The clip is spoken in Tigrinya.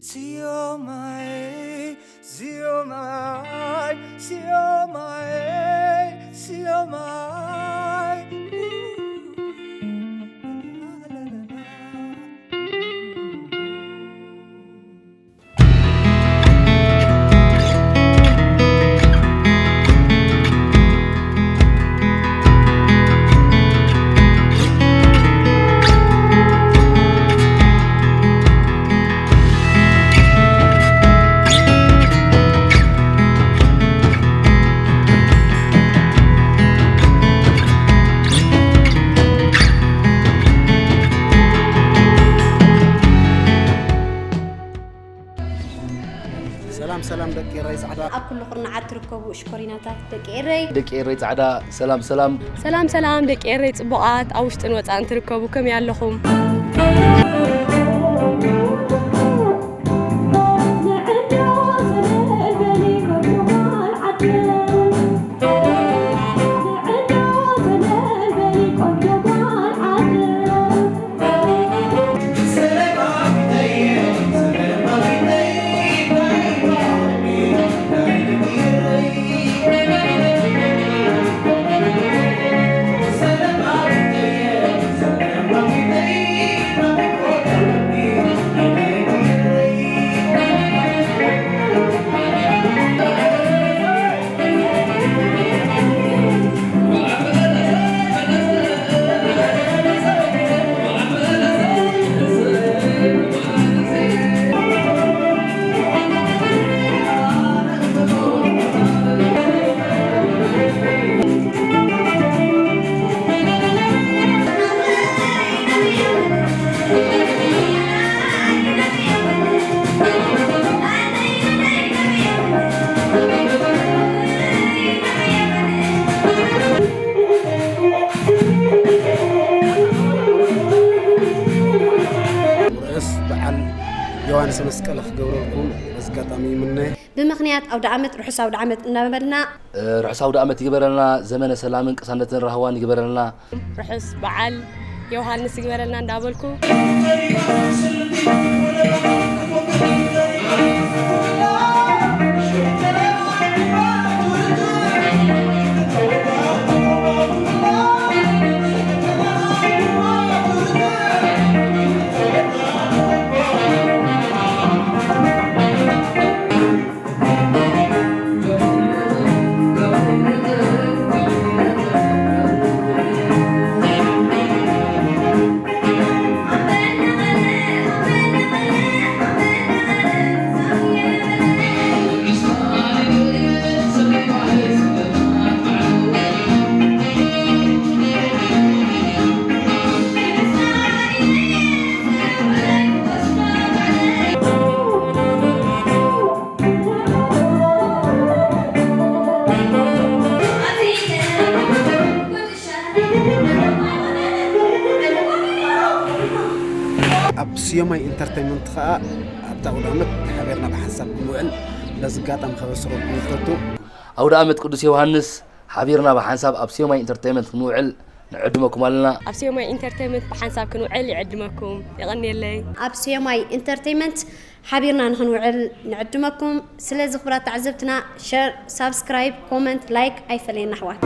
Siomai, siomai, siomai, siomai. ሰላም ሰላም ደቂ ኤረይ ጻዕዳ። ኣብ ኩሉ ኩርናዓት ትርከቡ ሽኮሪናታት ደቂ ኤረይ። ደቂ ኤረይ ጻዕዳ ሰላም ሰላም። ሰላም ሰላም ደቂ ኤረይ ጽቡቓት ኣብ ውሽጥን ወጻእን ትርከቡ ከመይ ኣለኹም? ርሑስ በዓል ዮሃንስ መስቀል ክገብረልኩም በዚ ኣጋጣሚ ይምነ። ብምኽንያት ኣውደ ዓመት ርሑስ ኣውደ ዓመት እናበልና፣ ርሑስ ኣውደ ዓመት ይግበረልና፣ ዘመነ ሰላምን ቅሳነትን ራህዋን ይግበረልና። ርሑስ በዓል ዮሃንስ ይግበረልና እንዳበልኩ፣ ኣብ ስዮማይ ኢንተርቴይንመንት ኸኣ ኣብታ ኣውደ ዓመት ሓቢርና ብሓንሳብ ክንውዕል በዚ ኣጋጣሚ ከበስረኩም ይፈቱ። ኣውደ ዓመት ቅዱስ ዮሃንስ ሓቢርና ብሓንሳብ ኣብ ስዮማይ ኢንተርቴይንመንት ክንውዕል ንዕድመኩም ኣለና። ኣብ ስዮማይ ኢንተርቴይንመንት ብሓንሳብ ክንውዕል ይዕድመኩም። የቐንየለይ። ኣብ ስዮማይ ኢንተርቴይንመንት ሓቢርና ንኽንውዕል ንዕድመኩም። ስለዚ ክቡራት ተዓዘብትና፣ ሸር፣ ሳብስክራይብ፣ ኮመንት፣ ላይክ ኣይፈለየና ኣሕዋት።